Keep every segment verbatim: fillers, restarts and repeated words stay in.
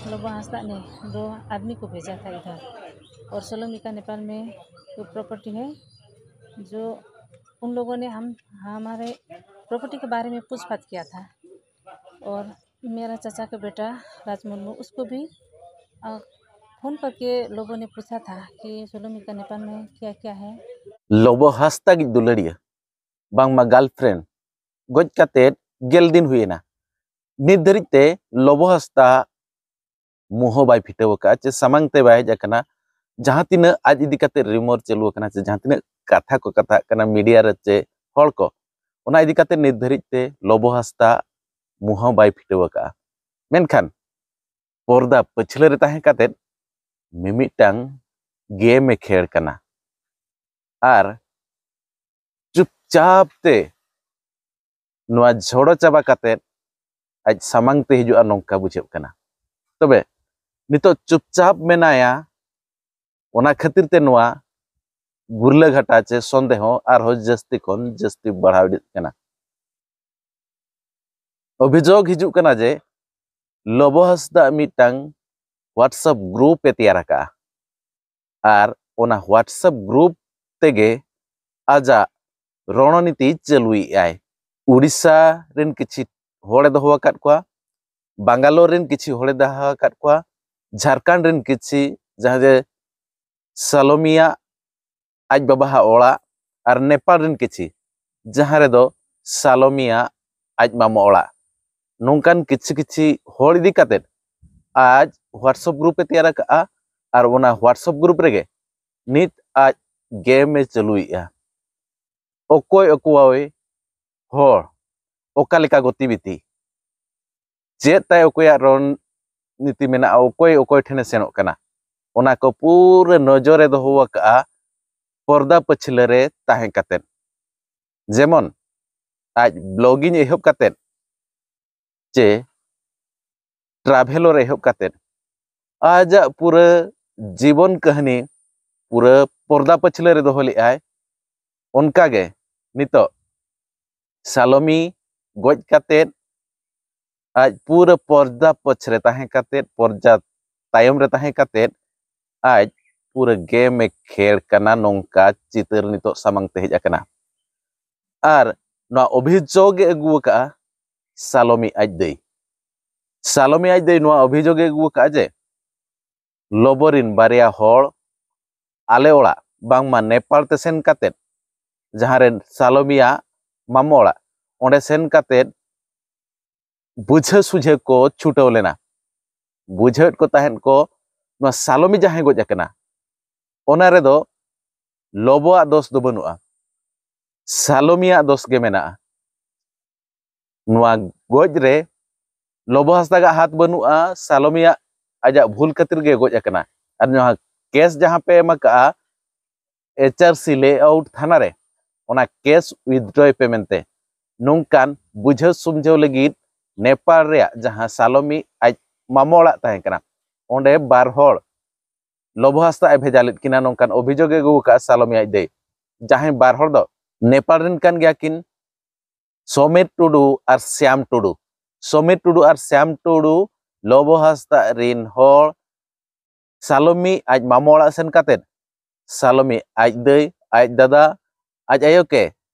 लोबो हांसदा ने दो आदमी को भेजा था इधर, और सोलह मीका नेपाल में जो प्रॉपर्टी है, जो उन लोगों ने हम हमारे प्रॉपर्टी के बारे में पूछताछ किया था, और मेरा चाचा का बेटा राज मुर्मू, उसको भी अ, फोन करके लोगों ने पूछा था कि सोलह मीका नेपाल में क्या क्या है। ᱞᱚᱵᱚ ᱦᱟᱸᱥᱫᱟ ᱜᱮ ᱫᱩᱞᱟᱹᱲᱤᱭᱟᱹ, ᱵᱟᱝᱢᱟ ᱜᱟᱨᱞᱯᱷᱨᱮᱱᱰ, ᱜᱚᱡ ᱠᱟᱛᱮ ᱜᱮᱞ ᱫᱤᱱ ᱦᱩᱭᱮᱱᱟ᱾ ᱱᱤᱛ ᱫᱷᱟᱹᱨᱤᱡ ᱛᱮ ᱞᱚᱵᱚ ᱦᱟᱸᱥᱫᱟ ᱢᱩᱸᱦᱚᱸ ᱵᱟᱭ ᱯᱷᱤᱴᱟᱹᱣ ᱟᱠᱟᱫᱼᱟ, ᱪᱮ ᱥᱟᱢᱟᱝ ᱛᱮ ᱵᱟᱭ ᱦᱮᱡ ᱟᱠᱟᱱᱟ᱾ ᱡᱟᱦᱟᱸ ᱛᱤᱱᱟᱹᱜ ᱟᱡ ᱤᱫᱤ ᱠᱟᱛᱮ ᱨᱤᱢᱚᱨ ᱪᱟᱹᱞᱩ ᱟᱠᱟᱱᱟ, ᱪᱮ ᱡᱟᱦᱟᱸ ᱛᱤᱱᱟᱹᱜ ᱠᱟᱛᱷᱟ ᱠᱚ ᱠᱟᱛᱷᱟᱜ ᱠᱟᱱᱟ ᱢᱤᱰᱤᱭᱟ ᱨᱮ ᱪᱮ ᱦᱚᱲ ᱠᱚ, ᱚᱱᱟ ᱤᱫᱤ ᱠᱟᱛᱮ ᱱᱤᱛ ᱫᱷᱟᱹᱨᱤᱡ ᱛᱮ ᱞᱚᱵᱚ ᱦᱟᱸᱥᱫᱟ ᱢᱩᱸᱦᱚᱸ ᱵᱟᱭ ᱯᱷᱤᱴᱟᱹᱣ ᱟᱠᱟᱫᱼᱟ᱾ ᱢᱮᱱᱠᱷᱟᱱ ᱯᱚᱨᱫᱟ ᱯᱟᱹᱪᱷᱞᱟᱹ ᱨᱮ ᱛᱟᱦᱮᱸ ᱠᱟᱛᱮ ᱢᱤᱢᱤᱫᱴᱟᱝ ᱜᱮᱢ ᱮ ᱠᱷᱮᱞ ᱠᱟᱱᱟ᱾ ᱟᱨ ᱪᱩᱯᱪᱟᱯ ᱛᱮ ᱱᱚᱣᱟ ᱡᱷᱚᱲᱚ ᱪᱟᱵᱟ ᱠᱟᱛᱮ ᱟᱡ ᱥᱟᱢᱟᱝ ᱛᱮ ᱦᱤᱡᱩᱜᱼᱟ, ᱱᱚᱝᱠᱟ ᱵᱩᱡᱷᱟᱹᱜ ᱠᱟᱱᱟ᱾ ᱛᱚᱵᱮ ᱱᱤᱛᱚᱜ ᱪᱩᱯᱪᱟᱯ ᱢᱮᱱᱟᱭᱟ, ᱚᱱᱟ ᱠᱷᱟᱹᱛᱤᱨ ᱛᱮ ᱱᱚᱣᱟ ᱜᱩᱨᱞᱟᱹ ᱜᱷᱟᱴᱟ ᱪᱮ ᱥᱚᱱᱫᱮᱦᱚ ᱟᱨᱦᱚᱸ ᱡᱟᱹᱥᱛᱤ ᱠᱷᱚᱱ ᱡᱟᱹᱥᱛᱤ ᱵᱟᱲᱦᱟᱣ ᱤᱫᱤᱜ ᱠᱟᱱᱟ᱾ ᱚᱵᱷᱤᱡᱳᱜᱽ ᱦᱤᱡᱩᱜ ᱠᱟᱱᱟ ᱡᱮ ᱞᱚᱵᱚ ᱦᱟᱸᱥᱫᱟ ᱢᱤᱫᱴᱟᱝ WhatsApp ᱜᱨᱩᱯ ᱮ ᱛᱮᱭᱟᱨ ᱟᱠᱟᱫᱼᱟ, ᱟᱨ ᱚᱱᱟ WhatsApp ᱜᱨᱩᱯ ᱛᱮᱜᱮ ᱟᱡᱟᱜ ᱨᱚᱬᱱᱤᱛᱤ ᱪᱟᱹᱞᱩᱭᱮᱫᱼᱟᱭ᱾ ᱩᱲᱤᱥᱥᱟ ᱨᱮᱱ ᱠᱤᱪᱷᱤ ᱦᱚᱲᱮ ᱫᱚᱦᱚ ᱟᱠᱟᱫ ᱠᱚᱣᱟ, ᱵᱟᱝᱜᱟᱞᱳᱨ ᱨᱮᱱ ᱠᱤᱪᱷᱤ ᱦᱚᱲᱮ ᱫᱚᱦᱚ ᱟᱠᱟᱫ ᱠᱚᱣᱟ, ᱡᱷᱟᱲᱠᱷᱚᱸᱰ ᱨᱮᱱ ᱠᱤᱪᱷᱤ, ᱡᱟᱦᱟᱸ ᱡᱮ ᱥᱟᱞᱚᱢᱤᱭᱟᱜ ᱟᱡ ᱵᱟᱵᱟᱣᱟᱜ ᱚᱲᱟᱜ, ᱟᱨ ᱱᱮᱯᱟᱞ ᱨᱮᱱ ᱠᱤᱪᱷᱤ, ᱡᱟᱦᱟᱸ ᱨᱮᱫᱚ ᱥᱟᱞᱚᱢᱤᱭᱟᱜ ᱟᱡ ᱢᱟᱢᱚ ᱚᱲᱟᱜ᱾ ᱱᱚᱝᱠᱟᱱ ᱠᱤᱪᱷᱤ ᱠᱤᱪᱷᱤ ᱦᱚᱲ ᱤᱫᱤ ᱠᱟᱛᱮ ᱟᱡ WhatsApp ᱜᱨᱩᱯ ᱮ ᱛᱮᱭᱟᱨ ᱟᱠᱟᱫᱼᱟ, ᱟᱨ ᱚᱱᱟ WhatsApp ᱜᱨᱩᱯ ᱨᱮᱜᱮ ᱱᱤᱛ ᱟᱡ ᱜᱮᱢ ᱮ ᱪᱟᱹᱞᱩᱭᱮᱫᱼᱟ᱾ ᱚᱠᱚᱭ ᱚᱠᱚᱭ ᱦᱚᱲ ᱚᱠᱟ ᱞᱮᱠᱟ ᱜᱚᱛᱤᱵᱤᱫᱷᱤ, ᱪᱮᱫ ᱛᱟᱭ ᱚᱠᱚᱭᱟᱜ ᱨᱚᱬᱱᱤᱛᱤ ᱢᱮᱱᱟᱜᱼᱟ, ᱚᱠᱚᱭ ᱚᱠᱚᱭ ᱴᱷᱮᱱᱮ ᱥᱮᱱᱚᱜ ᱠᱟᱱᱟ, ᱚᱱᱟ ᱠᱚ ᱯᱩᱨᱟᱹ ᱱᱚᱡᱚᱨᱮ ᱫᱚᱦᱚ ᱟᱠᱟᱫᱼᱟ ᱯᱚᱨᱫᱟ ᱯᱟᱹᱪᱷᱞᱟᱹ ᱨᱮ ᱛᱟᱦᱮᱸ ᱠᱟᱛᱮᱫ᱾ ᱡᱮᱢᱚᱱ ᱟᱡ ᱵᱞᱚᱜᱤᱝ ᱮᱦᱚᱵ ᱠᱟᱛᱮᱫ ᱪᱮ ᱴᱨᱟᱵᱷᱮᱞᱚᱨ ᱮᱦᱚᱵ ᱠᱟᱛᱮᱫ ᱟᱡᱟᱜ ᱯᱩᱨᱟᱹ ᱡᱤᱵᱚᱱ ᱠᱟᱹᱦᱱᱤ ᱯᱩᱨᱟᱹ ᱯᱚᱨᱫᱟ ᱯᱟᱹᱪᱷᱞᱟᱹ ᱨᱮ ᱫᱚᱦᱚ ᱞᱮᱫᱼᱟᱭ᱾ ᱚᱱᱠᱟᱜᱮ ᱱᱤᱛᱚᱜ ᱥᱟᱞᱚᱢᱤ ᱜᱚᱡ ᱠᱟᱛᱮᱫ ᱟᱡ ᱯᱩᱨᱟᱹ ᱯᱚᱨᱫᱟ ᱯᱚᱪᱷ ᱨᱮ ᱛᱟᱦᱮᱸ ᱠᱟᱛᱮᱫ, ᱯᱚᱨᱫᱟ ᱛᱟᱭᱚᱢ ᱨᱮ ᱛᱟᱦᱮᱸ ᱠᱟᱛᱮᱫ ᱟᱡ ᱯᱩᱨᱟᱹ ᱜᱮᱢ ᱮ ᱠᱷᱮᱞ ᱠᱟᱱᱟ, ᱱᱚᱝᱠᱟ ᱪᱤᱛᱟᱹᱨ ᱱᱤᱛᱚᱜ ᱥᱟᱢᱟᱝ ᱛᱮ ᱦᱮᱡ ᱟᱠᱟᱱᱟ᱾ ᱟᱨ ᱱᱚᱣᱟ ᱚᱵᱷᱤᱡᱳᱜᱽ ᱮ ᱟᱹᱜᱩ ᱟᱠᱟᱫᱼᱟ ᱥᱟᱞᱚᱢᱤ ᱟᱡ ᱫᱟᱹᱭ᱾ ᱥᱟᱞᱚᱢᱤ ᱟᱡ ᱫᱟᱹᱭ ᱱᱚᱣᱟ ᱚᱵᱷᱤᱡᱳᱜᱽ ᱮ ᱟᱹᱜᱩ ᱟᱠᱟᱫᱼᱟ ᱡᱮ ᱞᱚᱵᱚ ᱨᱤᱱ ᱵᱟᱨᱭᱟ ᱦᱚᱲ ᱟᱞᱮ ᱚᱲᱟᱜ ᱵᱟᱝᱢᱟ ᱱᱮᱯᱟᱞ ᱛᱮ ᱥᱮᱱ ᱠᱟᱛᱮᱫ, ᱡᱟᱦᱟᱸ ᱨᱮ ᱥᱟᱞᱚᱢᱤᱭᱟᱜ ᱢᱟᱢᱚ ᱚᱲᱟᱜ, ᱚᱸᱰᱮ ᱥᱮᱱ ᱠᱟᱛᱮᱫ ᱵᱩᱡᱷᱟᱹ ᱥᱩᱡᱷᱟᱹ ᱠᱚ ᱪᱷᱩᱴᱟᱹᱣ ᱞᱮᱱᱟ᱾ ᱵᱩᱡᱷᱟᱹᱣᱮᱫ ᱠᱚ ᱛᱟᱦᱮᱸᱫ ᱠᱚ ᱱᱚᱣᱟ ᱥᱟᱞᱚᱢᱤ ᱡᱟᱦᱟᱸᱭ ᱜᱚᱡ ᱟᱠᱟᱱᱟ, ᱚᱱᱟ ᱨᱮᱫᱚ ᱞᱚᱵᱚᱣᱟᱜ ᱫᱳᱥ ᱫᱚ ᱵᱟᱹᱱᱩᱜᱼᱟ, ᱥᱟᱞᱚᱢᱤᱭᱟᱜ ᱫᱳᱥ ᱜᱮ ᱢᱮᱱᱟᱜᱼᱟ᱾ ᱱᱚᱣᱟ ᱜᱚᱡ ᱨᱮ ᱞᱚᱵᱚ ᱦᱟᱸᱥᱫᱟᱜᱟᱜ ᱦᱟᱛ ᱵᱟᱹᱱᱩᱜᱼᱟ, ᱥᱟᱞᱚᱢᱤᱭᱟᱜ ᱟᱡᱟᱜ ᱵᱷᱩᱞ ᱠᱷᱟᱹᱛᱤᱨ ᱜᱮ ᱜᱚᱡ ᱟᱠᱟᱱᱟ᱾ ᱟᱨ ᱱᱚᱣᱟ ᱠᱮᱥ ᱡᱟᱦᱟᱸ ᱯᱮ ᱮᱢ ᱟᱠᱟᱜᱼᱟ ᱮᱪ ᱟᱨ ᱥᱤ ᱞᱮᱟᱣᱩᱴ ᱛᱷᱟᱱᱟ ᱨᱮ, ᱚᱱᱟ ᱠᱮᱥ ᱣᱤᱛᱷᱰᱨᱚᱭ ᱯᱮ ᱢᱮᱱᱛᱮ᱾ ᱱᱚᱝᱠᱟᱱ ᱵᱩᱡᱷᱟᱹᱣ ᱥᱩᱢᱡᱷᱟᱹᱣ ᱞᱟᱹᱜᱤᱫ ᱱᱮᱯᱟᱞ ᱨᱮᱭᱟᱜ ᱡᱟᱦᱟᱸ ᱥᱟᱞᱚᱢᱤ ᱟᱡ ᱢᱟᱢᱚ ᱚᱲᱟᱜ ᱛᱟᱦᱮᱸ ᱠᱟᱱᱟ, ᱚᱸᱰᱮ ᱵᱟᱨ ᱦᱚᱲ ᱞᱚᱵᱚ ᱦᱟᱸᱥᱫᱟ ᱮ ᱵᱷᱮᱡᱟ ᱞᱮᱫ ᱠᱤᱱᱟ, ᱱᱚᱝᱠᱟᱱ ᱚᱵᱷᱤᱡᱳᱜᱽ ᱮ ᱟᱹᱜᱩ ᱟᱠᱟᱫᱼᱟ ᱥᱟᱞᱚᱢᱤ ᱟᱡ ᱫᱟᱹᱭ᱾ ᱡᱟᱦᱟᱸᱭ ᱵᱟᱨ ᱦᱚᱲ ᱫᱚ ᱱᱮᱯᱟᱞ ᱨᱮᱱ ᱠᱟᱱ ᱜᱮᱭᱟ ᱠᱤᱱ, ᱥᱚᱢᱤᱨ ᱴᱩᱰᱩ ᱟᱨ ᱥᱭᱟᱢ ᱴᱩᱰᱩ᱾ ᱥᱚᱢᱤᱨ ᱴᱩᱰᱩ ᱟᱨ ᱥᱭᱟᱢ ᱴᱩᱰᱩ ᱞᱚᱵᱚ ᱦᱟᱸᱥᱫᱟ ᱨᱤᱱ ᱦᱚᱲ ᱥᱟᱞᱚᱢᱤ ᱟᱡ ᱢᱟᱢᱚ ᱚᱲᱟᱜ ᱥᱮᱱ ᱠᱟᱛᱮᱫ ᱥᱟᱞᱚᱢᱤ ᱟᱡ ᱫᱟᱹᱭ, ᱟᱡ ᱫᱟᱫᱟ, ᱟᱡ ᱟᱭᱳ ᱠᱮ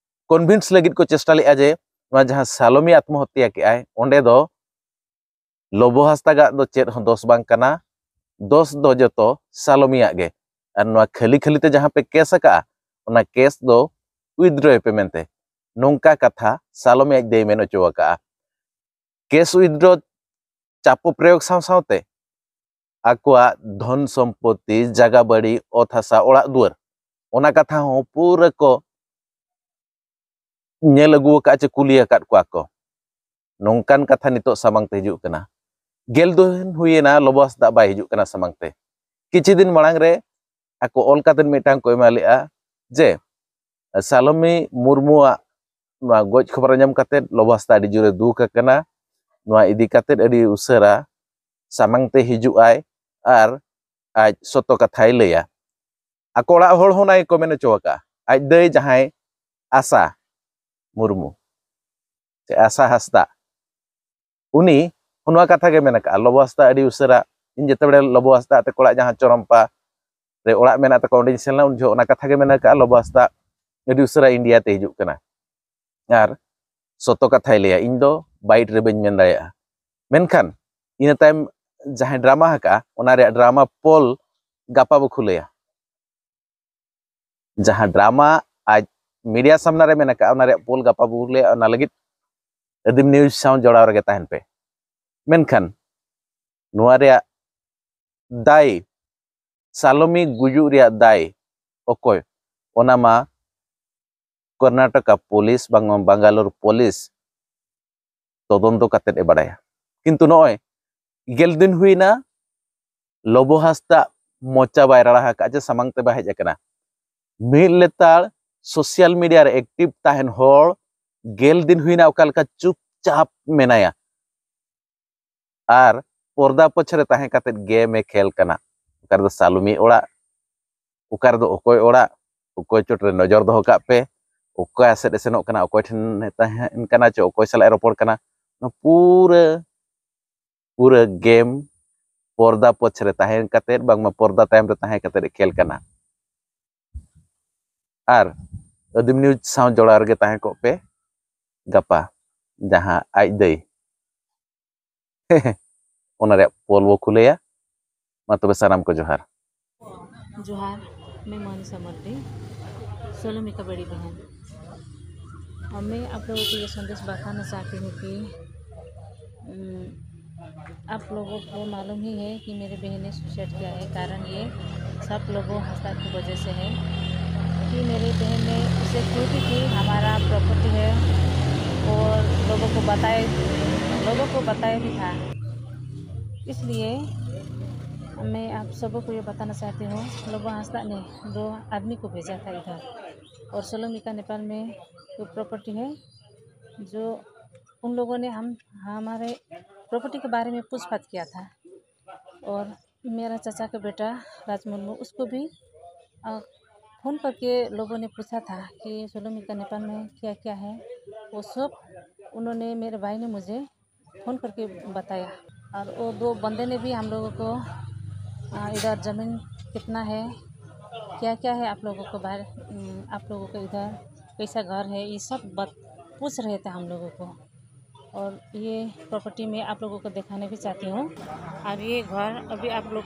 ᱠᱚᱱᱵᱷᱤᱱᱥ ᱞᱟᱹᱜᱤᱫ ᱠᱚ ᱪᱮᱥᱴᱟ ᱞᱮᱫᱼᱟ ᱡᱮ ᱱᱚᱣᱟ ᱡᱟᱦᱟᱸ ᱥᱟᱞᱚᱢᱤ ᱟᱛᱢᱚᱦᱚᱛᱛᱟ ᱠᱮᱜᱼᱟᱭ, ᱚᱸᱰᱮ ᱫᱚ ᱞᱚᱵᱚ ᱦᱟᱸᱥᱫᱟᱜᱟᱜ ᱫᱚ ᱪᱮᱫ ᱦᱚᱸ ᱫᱳᱥ ᱵᱟᱝ ᱠᱟᱱᱟ, ᱫᱳᱥ ᱫᱚ ᱡᱚᱛᱚ ᱥᱟᱞᱚᱢᱤᱭᱟᱜ ᱜᱮ᱾ ᱟᱨ ᱱᱚᱣᱟ ᱠᱷᱟᱹᱞᱤ ᱠᱷᱟᱹᱞᱤ ᱛᱮ ᱡᱟᱦᱟᱸ ᱯᱮ ᱠᱮᱥ ᱟᱠᱟᱜᱼᱟ, ᱚᱱᱟ ᱠᱮᱥ ᱫᱚ ᱣᱤᱛᱷᱰᱨᱚᱭ ᱯᱮ ᱢᱮᱱᱛᱮ, ᱱᱚᱝᱠᱟ ᱠᱟᱛᱷᱟ ᱥᱟᱞᱚᱢᱤ ᱟᱡ ᱫᱟᱹᱭ ᱢᱮᱱ ᱦᱚᱪᱚ ᱟᱠᱟᱜᱼᱟ᱾ ᱠᱮᱥ ᱣᱤᱛᱷᱰᱨᱚ ᱪᱟᱯᱚ ᱯᱨᱚᱭᱳᱜᱽ ᱥᱟᱶ ᱥᱟᱶᱛᱮ ᱟᱠᱚᱣᱟᱜ ᱫᱷᱚᱱ ᱥᱚᱢᱯᱚᱛᱤ, ᱡᱟᱜᱟ ᱵᱟᱹᱲᱤ, ᱚᱛ ᱦᱟᱥᱟ, ᱚᱲᱟᱜ ᱫᱩᱣᱟᱹᱨ, ᱚᱱᱟ ᱠᱟᱛᱷᱟ ᱦᱚᱸ ᱯᱩᱨᱟᱹ ᱠᱚ ᱧᱮᱞ ᱟᱹᱜᱩ ᱟᱠᱟᱫ ᱪᱮ ᱠᱩᱞᱤ ᱟᱠᱟᱫ ᱠᱚᱣᱟ ᱠᱚ᱾ ᱱᱚᱝᱠᱟᱱ ᱠᱟᱛᱷᱟ ᱱᱤᱛᱚᱜ ᱥᱟᱢᱟᱝ ᱛᱮ ᱦᱤᱡᱩᱜ ᱠᱟᱱᱟ᱾ ᱜᱮᱞ ᱫᱤᱱ ᱦᱩᱭᱮᱱᱟ ᱞᱚᱵᱚ ᱦᱟᱸᱥᱫᱟ ᱵᱟᱭ ᱦᱤᱡᱩᱜ ᱠᱟᱱᱟ ᱥᱟᱢᱟᱝ ᱛᱮ᱾ ᱠᱤᱪᱷᱩ ᱫᱤᱱ ᱢᱟᱲᱟᱝ ᱨᱮ ᱟᱠᱚ ᱚᱞ ᱠᱟᱛᱮ ᱢᱤᱫᱴᱟᱝ ᱠᱚ ᱮᱢᱟ ᱞᱮᱫᱼᱟ ᱡᱮ ᱥᱟᱞᱚᱢᱤ ᱢᱩᱨᱢᱩᱣᱟᱜ ᱱᱚᱣᱟ ᱜᱚᱡ ᱠᱷᱚᱵᱚᱨ ᱟᱸᱡᱚᱢ ᱠᱟᱛᱮ ᱞᱚᱵᱚ ᱦᱟᱸᱥᱫᱟ ᱟᱹᱰᱤ ᱡᱳᱨᱮ ᱫᱩᱠ ᱟᱠᱟᱱᱟ᱾ ᱱᱚᱣᱟ ᱤᱫᱤ ᱠᱟᱛᱮ ᱟᱹᱰᱤ ᱩᱥᱟᱹᱨᱟ ᱥᱟᱢᱟᱝ ᱛᱮ ᱦᱤᱡᱩᱜ ᱟᱭ ᱟᱨ ᱟᱡ ᱥᱚᱛᱚ ᱠᱟᱛᱷᱟᱭ ᱞᱟᱹᱭᱟ᱾ ᱟᱠᱚ ᱚᱲᱟᱜ ᱦᱚᱲ ᱦᱚᱸ ᱚᱱᱟ ᱜᱮᱠᱚ ᱢᱮᱱ ᱦᱚᱪᱚ ᱟᱠᱟᱫᱼᱟ᱾ ᱟᱡ ᱫᱟᱹᱭ ᱡᱟᱦᱟᱸᱭ ᱟᱥᱟ ᱢᱩᱨᱢᱩ ᱥᱮ ᱟᱥᱟ ᱦᱟᱸᱥᱫᱟ, ᱩᱱᱤ ᱱᱚᱣᱟ ᱠᱟᱛᱷᱟ ᱜᱮ ᱢᱮᱱ ᱟᱠᱟᱫᱼᱟ, ᱞᱚᱵᱚ ᱦᱟᱸᱥᱫᱟ ᱟᱹᱰᱤ ᱩᱥᱟᱹᱨᱟ, ᱤᱧ ᱡᱮᱛᱮ ᱵᱮᱲᱮ ᱞᱚᱵᱚ ᱦᱟᱸᱥᱫᱟ ᱛᱮᱠᱚ ᱚᱲᱟᱜ ᱡᱟᱦᱟᱸ ᱪᱚᱨᱚᱢᱯᱟ ᱨᱮ ᱚᱲᱟᱜ ᱢᱮᱱᱟᱜ ᱛᱟᱠᱚᱣᱟ, ᱚᱸᱰᱮᱧ ᱥᱮᱱ ᱞᱮᱱᱟ, ᱩᱱ ᱡᱚᱦᱚᱜ ᱚᱱᱟ ᱠᱟᱛᱷᱟ ᱜᱮ ᱢᱮᱱ ᱟᱠᱟᱫᱼᱟ, ᱞᱚᱵᱚ ᱦᱟᱸᱥᱫᱟ ᱟᱹᱰᱤ ᱩᱥᱟᱹᱨᱟ ᱤᱱᱰᱤᱭᱟ ᱛᱮ ᱦᱤᱡᱩᱜ ᱠᱟᱱᱟ᱾ ᱟᱨ ᱥᱚᱛᱚ ᱠᱟᱛᱷᱟᱭ ᱞᱟᱹᱭᱟ, ᱤᱧ ᱫᱚ ᱵᱟᱭᱤᱴ ᱨᱮ ᱵᱟᱹᱧ ᱢᱮᱱ ᱫᱟᱲᱮᱭᱟᱜᱼᱟ᱾ ᱢᱮᱱᱠᱷᱟᱱ ᱤᱱᱟᱹ ᱛᱟᱭᱚᱢ ᱡᱟᱦᱟᱸᱭ ᱰᱨᱟᱢᱟ ᱟᱠᱟᱫᱼᱟ, ᱚᱱᱟ ᱨᱮᱭᱟᱜ ᱰᱨᱟᱢᱟ ᱯᱳᱞ ᱜᱟᱯᱟ ᱵᱚ ᱠᱷᱩᱞᱟᱹᱭᱟ᱾ ᱡᱟᱦᱟᱸ ᱰᱨᱟᱢᱟ ᱟᱡ ᱢᱤᱰᱤᱭᱟ ᱥᱟᱢᱱᱟ ᱨᱮ ᱢᱮᱱ ᱟᱠᱟᱫᱼᱟ, ᱚᱱᱟ ᱨᱮᱭᱟᱜ ᱯᱳᱞ ᱜᱟᱯᱟ ᱵᱚ ᱠᱷᱩᱞᱟᱹᱭᱟ᱾ ᱚᱱᱟ ᱞᱟᱹᱜᱤᱫ ᱟᱹᱫᱤᱢ ᱱᱤᱭᱩᱡᱽ ᱥᱟᱶ ᱡᱚᱲᱟᱣ ᱨᱮᱜᱮ ᱛᱟᱦᱮᱱ ᱯᱮ᱾ ᱢᱮᱱᱠᱷᱟᱱ ᱱᱚᱣᱟ ᱨᱮᱭᱟᱜ ᱫᱟᱭ, ᱥᱟᱞᱚᱢᱤ ᱜᱩᱡᱩᱜ ᱨᱮᱭᱟᱜ ᱫᱟᱭ ᱚᱠᱚᱭ, ᱚᱱᱟ ᱢᱟ ᱠᱚᱨᱱᱟᱴᱚᱠᱟ ᱯᱩᱞᱤᱥ ᱵᱟᱝ ᱵᱟᱝᱜᱟᱞᱳᱨ ᱯᱩᱞᱤᱥ ᱛᱚᱫᱚᱱᱛᱚ ᱠᱟᱛᱮᱫ ᱮ ᱵᱟᱲᱟᱭᱟ᱾ ᱠᱤᱱᱛᱩ ᱱᱚᱜᱼᱚᱭ ᱜᱮᱞ ᱫᱤᱱ ᱦᱩᱭᱱᱟ, ᱞᱚᱵᱚ ᱦᱟᱸᱥᱫᱟ ᱢᱚᱪᱟ ᱵᱟᱭ ᱨᱟᱲᱟ ᱟᱠᱟᱫ ᱡᱮ ᱥᱟᱢᱟᱝ ᱛᱮ ᱵᱟᱭ ᱦᱮᱡ ᱟᱠᱟᱱᱟ᱾ ᱢᱤᱫ ᱞᱮᱛᱟᱲ ᱥᱳᱥᱟᱞ ᱢᱤᱰᱤᱭᱟ ᱨᱮ ᱮᱠᱴᱤᱵᱷ ᱛᱟᱦᱮᱱ ᱦᱚᱲ ᱜᱮᱞ ᱫᱤᱱ ᱦᱩᱭᱱᱟ ᱚᱠᱟ ᱞᱮᱠᱟ ᱪᱩᱯᱪᱟᱯ ᱢᱮᱱᱟᱭᱟ᱾ ᱟᱨ ᱯᱚᱨᱫᱟ ᱯᱚᱪᱷ ᱨᱮ ᱛᱟᱦᱮᱸ ᱠᱟᱛᱮᱫ ᱜᱮᱢ ᱮ ᱠᱷᱮᱞ ᱠᱟᱱᱟ᱾ ᱚᱠᱟ ᱨᱮᱫᱚ ᱥᱟᱞᱩᱢᱤ ᱚᱲᱟᱜ, ᱚᱠᱟ ᱨᱮᱫᱚ ᱚᱠᱚᱭ ᱚᱲᱟᱜ, ᱚᱠᱚᱭ ᱪᱚᱴ ᱨᱮ ᱱᱚᱡᱚᱨ ᱫᱚᱦᱚ ᱠᱟᱜ ᱯᱮ, ᱚᱠᱟ ᱥᱮᱫ ᱮ ᱥᱮᱱᱚᱜ ᱠᱟᱱᱟ, ᱚᱠᱚᱭ ᱴᱷᱮᱱ ᱮ ᱛᱟᱦᱮᱱ ᱠᱟᱱᱟ ᱪᱚ, ᱚᱠᱚᱭ ᱥᱟᱞᱟᱜ ᱮ ᱨᱚᱯᱚᱲ ᱠᱟᱱᱟ, ᱱᱚᱣᱟ ᱯᱩᱨᱟᱹ ᱯᱩᱨᱟᱹ ᱜᱮᱢ ᱯᱚᱨᱫᱟ ᱯᱚᱪᱷ ᱨᱮ ᱛᱟᱦᱮᱸ ᱠᱟᱛᱮᱫ, ᱵᱟᱝᱢᱟ ᱯᱚᱨᱫᱟ ᱛᱟᱭᱚᱢ ᱨᱮ ᱛᱟᱦᱮᱸ ᱠᱟᱛᱮᱫ ᱮ ᱠᱷᱮᱞ ᱠᱟᱱᱟ᱾ ᱟᱨ ᱟᱹᱫᱤᱢ ᱱᱤᱭᱩᱡᱽ ᱥᱟᱶ ᱡᱚᱲᱟᱣ ᱨᱮᱜᱮ ᱛᱟᱦᱮᱸ ᱠᱚᱜ ᱯᱮ᱾ ᱜᱟᱯᱟ ᱡᱟᱦᱟᱸ ᱟᱡ ᱫᱟᱹᱭ ᱚᱱᱟ ᱨᱮᱭᱟᱜ ᱯᱳᱞ ᱵᱚ ᱠᱷᱩᱞᱟᱹᱭᱟ᱾ ᱢᱟ ᱛᱚᱵᱮ ᱥᱟᱱᱟᱢ ᱠᱚ ᱡᱚᱦᱟᱨ᱾ जोहार, मैं मोनिशा मर्डी, सोलोमी का बड़ी बहन। और मैं आप लोगों को ये संदेश बताना चाहती हूँ कि, उम, आप लोगों को मालूम ही है कि मेरे बहन ने सुसाइड किया है। कारण ये सब लोगों हंसता की वजह से है कि मेरी बहन ने उसे खुद ही हमारा प्रॉपर्टी है और लोगों को बताए, लोगों को बताया भी था। इसलिए मैं आप सबों को ये बताना चाहती हूँ, लोबो हंसदा ने दो आदमी को भेजा था इधर, और सोलोमिका नेपाल में जो प्रॉपर्टी है, जो उन लोगों ने हम, हमारे प्रॉपर्टी के बारे में पूछताछ किया था, और मेरा चाचा का बेटा राज मुर्मू, उसको भी, अ, फ़ोन करके लोगों ने पूछा था कि सोलोमिका नेपाल में क्या क्या है, वो सब उन्होंने, मेरे भाई ने मुझे फ़ोन करके बताया। और वो दो बंदे ने भी हम लोगों को, अ, इधर ज़मीन कितना है, क्या क्या है आप लोगों को बाहर, उम, आप लोगों को इधर कैसा घर है, ये सब बत-, पूछ रहे थे हम लोगों को। और ये प्रॉपर्टी मैं आप लोगों को दिखाने भी चाहती हूँ। और ये घर अभी आप लोग